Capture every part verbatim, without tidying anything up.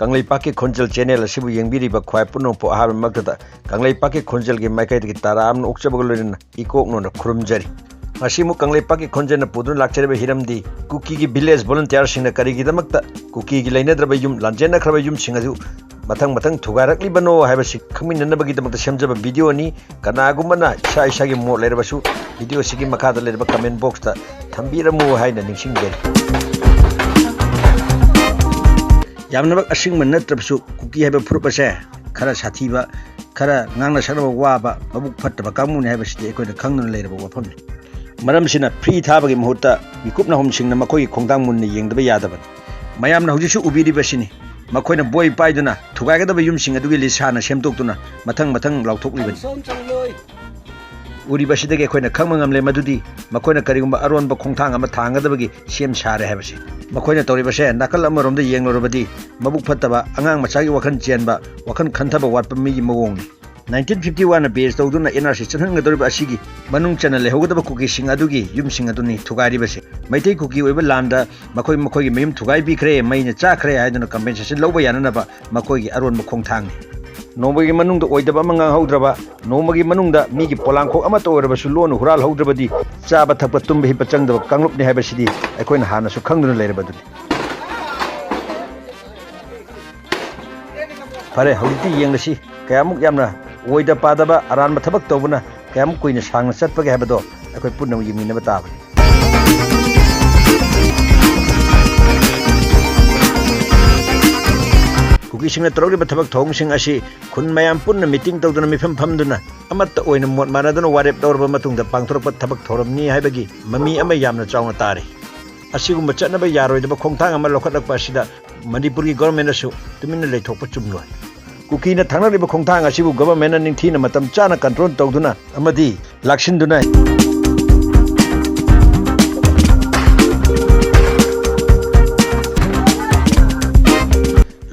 ꯀꯪꯂꯩꯄꯥꯛꯀꯤ ꯈꯣꯟꯖꯦꯜ ꯆꯦꯅꯦꯜ ꯑꯁꯤꯕꯨ ꯌꯦꯡꯕꯤꯔꯤꯕ ꯈ꯭ꯋꯥꯏ ꯄꯨꯝꯅꯃꯛꯄꯨ ꯑꯍꯥꯟꯕꯃꯛꯇꯗ ꯀꯪꯂꯩꯄꯥꯛꯀꯤ ꯈꯣꯟꯖꯦꯜꯒꯤ ꯃꯥꯏꯀꯩꯗꯒꯤ ꯇꯔꯥꯝꯅ ꯑꯣꯛꯆꯕꯒ ꯂꯣꯏꯅꯅ ꯏꯀꯣꯛ ꯅꯣꯟꯅ ꯈꯨꯔꯨꯝꯖꯔꯤ꯫ ꯉꯁꯤꯃꯨꯛ ꯀꯪꯂꯩꯄꯥꯛꯀꯤ ꯈꯣꯟꯖꯦꯜꯅ ꯄꯨꯗꯨꯅ ꯂꯥꯛꯆꯔꯤꯕ ꯍꯤꯔꯝꯗꯤ ꯀꯨꯀꯤꯒꯤ ꯚꯤꯂꯦꯖ ꯚꯣꯂꯨꯟꯇꯤꯌꯥꯔꯁꯤꯡꯅ ꯀꯔꯤꯒꯤꯗꯃꯛꯇ ꯀꯨꯀꯤꯒꯤ ꯂꯩꯅꯗ꯭ꯔꯕ ꯌꯨꯝ, ꯂꯥꯟꯖꯦꯟꯅꯈ꯭ꯔꯕ ꯌꯨꯝꯁꯤꯡ ꯑꯗꯨ ꯃꯊꯪ ꯃꯊꯪ ꯊꯨꯒꯥꯏꯔꯛꯂꯤꯕꯅꯣ ꯍꯥꯏꯕꯁꯤ ꯈꯪꯃꯤꯟꯅꯅꯕꯒꯤꯗꯃꯛꯇ ꯁꯦꯝꯖꯕ ꯚꯤꯗꯤꯑꯣꯅꯤ꯫ ꯀꯅꯥꯒꯨꯝꯕꯅ ꯏꯁꯥ ꯏꯁꯥꯒꯤ ꯃꯣꯠ ꯂꯩꯔꯕꯁꯨ ꯚꯤꯗꯤꯑꯣꯁꯤꯒꯤ ꯃꯈꯥꯗ ꯂꯩꯔꯤꯕ ꯀꯃꯦꯟ ꯕꯣꯛꯁꯇ ꯊꯝꯕꯤꯔꯝꯃꯨ ꯍꯥꯏꯅ ꯅꯤꯡꯁꯤꯡꯖꯔꯤ꯫ ꯌꯥꯝꯅꯃꯛ ꯑꯁꯤꯡꯕ ꯅꯠꯇ꯭ꯔꯕꯁꯨ ꯀꯨꯀꯤ ꯍꯥꯏꯕ ꯐꯨꯔꯨꯞ ꯑꯁꯦ ꯈꯔ ꯁꯥꯊꯤꯕ, ꯈꯔ ꯉꯥꯡꯅ ꯁꯛꯅꯕ ꯋꯥꯕ, ꯃꯕꯨꯛ ꯐꯠꯇꯕ ꯀꯥꯡꯕꯨꯅꯤ ꯍꯥꯏꯕꯁꯤꯗꯤ ꯑꯩꯈꯣꯏꯅ ꯈꯪꯗꯨꯅ ꯂꯩꯔꯕ ꯋꯥꯐꯝꯅꯤ꯫ ꯃꯔꯝꯁꯤꯅ ꯐ꯭ꯔꯤ ꯊꯥꯕꯒꯤ ꯃꯍꯨꯠꯇ ꯃꯤꯀꯨꯞ ꯅꯥꯍꯨꯝꯁꯤꯡꯅ ꯃꯈꯣꯏꯒꯤ ꯈꯣꯡꯊꯥꯡ ꯃꯨꯟꯅ ꯌꯦꯡꯗꯕ ꯌꯥꯗꯕꯅꯤ꯫ ꯃꯌꯥꯝꯅ ꯍꯧꯖꯤꯛꯁꯨ ꯎꯕꯤꯔꯤꯕꯁꯤꯅꯤ꯫ ꯃꯈꯣꯏꯅ ꯕꯣꯏ ꯄꯥꯏꯗꯨꯅ ꯊꯨꯒꯥꯏꯒꯗꯕ ꯌꯨꯝꯁꯤꯡ ꯑꯗꯨꯒꯤ ꯂꯤꯁꯥꯅ ꯁꯦꯝꯗꯣꯛꯇꯨꯅ ꯃꯊꯪ ꯃꯊꯪ ꯂꯥꯎꯊꯣꯛꯂꯤꯕꯅꯤ꯫ ꯎꯔꯤꯕꯁꯤꯗꯒꯤ ꯑꯩꯈꯣꯏꯅ ꯈꯪꯕ ꯉꯝꯂꯦ ꯃꯗꯨꯗꯤ ꯃꯈꯣꯏꯅ ꯀꯔꯤꯒꯨꯝꯕ ꯑꯔꯣꯟꯕ ꯈꯣꯡꯊꯥꯡ ꯑꯃ ꯊꯥꯡꯒꯗꯕꯒꯤ ꯁꯦꯝ ꯁꯥꯔꯦ ꯍꯥꯏꯕꯁꯤ꯫ ꯃꯈꯣꯏꯅ ꯇꯧꯔꯤꯕꯁꯦ ꯅꯥꯀꯜ ꯑꯃꯔꯣꯝꯗ ꯌꯦꯡꯂꯨꯔꯕꯗꯤ ꯃꯕꯨꯛ ꯐꯠꯇꯕ, ꯑꯉꯥꯡ ꯃꯆꯥꯒꯤ ꯋꯥꯈꯜ ꯆꯦꯟꯕ, ꯋꯥꯈꯜ ꯈꯟꯊꯕ ꯋꯥꯠꯄ ꯃꯤꯒꯤ ꯃꯑꯣꯡꯅꯤ꯫ ꯅꯥꯏꯟꯇꯤꯟ ꯐꯤꯐꯇꯤ ꯋꯥꯟꯅ ꯕꯦꯁ ꯇꯧꯗꯨꯅ ꯑꯦꯟ ꯑꯥꯔ ꯁꯤ ꯆꯠꯍꯟꯒꯗꯧꯔꯤꯕ ꯑꯁꯤꯒꯤ ꯃꯅꯨꯡ ꯆꯟꯅ ꯂꯩꯍꯧꯒꯗꯕ ꯀꯨꯀꯤꯁꯤꯡ ꯑꯗꯨꯒꯤ ꯌꯨꯝꯁꯤꯡ ꯑꯗꯨꯅꯤ ꯊꯨꯒꯥꯏꯔꯤꯕꯁꯦ꯫ ꯃꯩꯇꯩ ꯀꯨꯀꯤ ꯑꯣꯏꯕ ꯂꯥꯟꯗ ꯃꯈꯣꯏ ꯃꯈꯣꯏꯒꯤ ꯃꯌꯨꯝ ꯊꯨꯒꯥꯏꯕꯤꯈ꯭ꯔꯦ, ꯃꯩꯅ ꯆꯥꯈ꯭ꯔꯦ ꯍꯥꯏꯗꯨꯅ ꯀꯝꯄꯦꯟꯁꯦꯁꯟ ꯂꯧꯕ ꯌꯥꯅꯅꯕ ꯃꯈꯣꯏꯒꯤ ꯑꯔꯣꯟꯕ ꯈꯣꯡꯊꯥꯡꯅꯤ꯫ ꯅꯣꯡꯃꯒꯤ ꯃꯅꯨꯡꯗ ꯑꯣꯏꯗꯕ ꯑꯃ ꯉꯥꯡꯍꯧꯗ꯭ꯔꯕ, ꯅꯣꯡꯃꯒꯤ ꯃꯅꯨꯡꯗ ꯃꯤꯒꯤ ꯄꯣꯂꯥꯡꯈꯣꯛ ꯑꯃꯠꯇ ꯑꯣꯏꯔꯕꯁꯨ ꯂꯣꯟꯅ ꯍꯨꯔꯥꯜꯍꯧꯗ꯭ꯔꯕꯗꯤ ꯆꯥꯕ ꯊꯛꯄ ꯇꯨꯝꯕ ꯍꯤꯞꯄ ꯆꯪꯗꯕ ꯀꯥꯡꯂꯨꯞꯅꯤ ꯍꯥꯏꯕꯁꯤꯗꯤ ꯑꯩꯈꯣꯏꯅ ꯍꯥꯟꯅꯁꯨ ꯈꯪꯗꯨꯅ ꯂꯩꯔꯕꯗꯨꯅꯤ꯫ ꯐꯔꯦ, ꯍꯧꯖꯤꯛꯇꯤ ꯌꯦꯡꯂꯁꯤ ꯀꯌꯥꯃꯨꯛ ꯌꯥꯝꯅ ꯑꯣꯏꯗ ꯄꯥꯗꯕ ꯑꯔꯥꯟꯕ ꯊꯕꯛ ꯇꯧꯕꯅ ꯀꯌꯥꯃꯨꯛ ꯀꯨꯏꯅ ꯁꯥꯡꯅ ꯆꯠꯄꯒꯦ ꯍꯥꯏꯕꯗꯣ ꯑꯩꯈꯣꯏ ꯄꯨꯟꯅ ꯌꯦꯡꯃꯤꯟꯅꯕ ꯇꯥꯕꯅꯤ꯫ ꯀꯨꯀꯤꯁꯤꯡꯅ ꯇꯧꯔꯛꯂꯤꯕ ꯊꯕꯛ ꯊꯧꯑꯣꯡꯁꯤꯡ ꯑꯁꯤ ꯈꯨꯟ ꯃꯌꯥꯝ ꯄꯨꯟꯅ ꯃꯤꯇꯤꯡ ꯇꯧꯗꯨꯅ ꯃꯤꯐꯝ ꯐꯝꯗꯨꯅ ꯑꯃꯠꯇ ꯑꯣꯏꯅ ꯃꯣꯠ ꯃꯥꯟꯅꯗꯨꯅ ꯋꯥꯔꯦꯞ ꯂꯧꯔꯕ ꯃꯇꯨꯡꯗ ꯄꯥꯡꯊꯣꯔꯛꯄ ꯊꯕꯛ ꯊꯧꯔꯝꯅꯤ ꯍꯥꯏꯕꯒꯤ ꯃꯃꯤ ꯑꯃ ꯌꯥꯝꯅ ꯆꯥꯎꯅ ꯇꯥꯔꯤ꯫ ꯑꯁꯤꯒꯨꯝꯕ ꯆꯠꯅꯕ ꯌꯥꯔꯣꯏꯗꯕ ꯈꯣꯡꯊꯥꯡ ꯑꯃ ꯂꯧꯈꯠꯂꯛꯄ ꯑꯁꯤꯗ ꯃꯅꯤꯄꯨꯔꯒꯤ ꯒꯣꯚꯔꯟꯃꯦꯟꯠꯅꯁꯨ ꯇꯨꯃꯤꯟꯅ ꯂꯩꯊꯣꯛꯄ ꯆꯨꯝꯂꯣꯏ꯫ ꯀꯨꯀꯤꯅ ꯊꯥꯡꯂꯛꯂꯤꯕ ꯈꯣꯡꯊꯥꯡ ꯑꯁꯤꯕꯨ ꯒꯣꯚꯔꯟꯃꯦꯟꯠꯅ ꯅꯤꯡꯊꯤꯅ ꯃꯇꯝ ꯆꯥꯅ ꯀꯟꯇ꯭ꯔꯣꯜ ꯇꯧꯗꯨꯅ ꯑꯃꯗꯤ ꯂꯥꯛꯁꯤꯟꯗꯨꯅ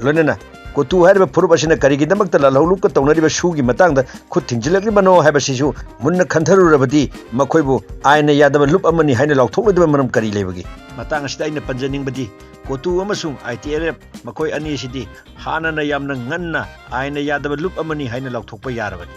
ꯂꯣꯏꯅꯅ ꯀꯣꯇꯨ ꯍꯥꯏꯔꯤꯕ ꯐꯨꯔꯨꯞ ꯑꯁꯤꯅ ꯀꯔꯤꯒꯤꯗꯃꯛꯇ ꯂꯥꯜꯍꯧꯂꯨꯞꯀ ꯇꯧꯅꯔꯤꯕ ꯁꯨꯒꯤ ꯃꯇꯥꯡꯗ ꯈꯨꯠ ꯊꯤꯡꯖꯤꯜꯂꯛꯂꯤꯕꯅꯣ ꯍꯥꯏꯕꯁꯤꯁꯨ ꯃꯨꯟꯅ ꯈꯟꯊꯔꯨꯔꯕꯗꯤ ꯃꯈꯣꯏꯕꯨ ꯑꯥꯏꯟꯅ ꯌꯥꯗꯕ ꯂꯨꯞ ꯑꯃꯅꯤ ꯍꯥꯏꯅ ꯂꯥꯎꯊꯣꯛꯂꯣꯏꯗꯕ ꯃꯔꯝ ꯀꯔꯤ ꯂꯩꯕꯒꯦ? ꯃꯇꯥꯡ ꯑꯁꯤꯗ ꯑꯩꯅ ꯄꯟꯖꯅꯤꯡꯕꯗꯤ ꯀꯣꯇꯨ ꯑꯃꯁꯨꯡ ꯑꯥꯏ ꯇꯤ ꯑꯦꯜ ꯑꯦꯐ ꯃꯈꯣꯏ ꯑꯅꯤ ꯑꯁꯤꯗꯤ ꯍꯥꯟꯅꯅ ꯌꯥꯝꯅ ꯉꯟꯅ ꯑꯥꯏꯟꯅ ꯌꯥꯗꯕ ꯂꯨꯞ ꯑꯃꯅꯤ ꯍꯥꯏꯅ ꯂꯥꯎꯊꯣꯛꯄ ꯌꯥꯔꯕꯅꯤ꯫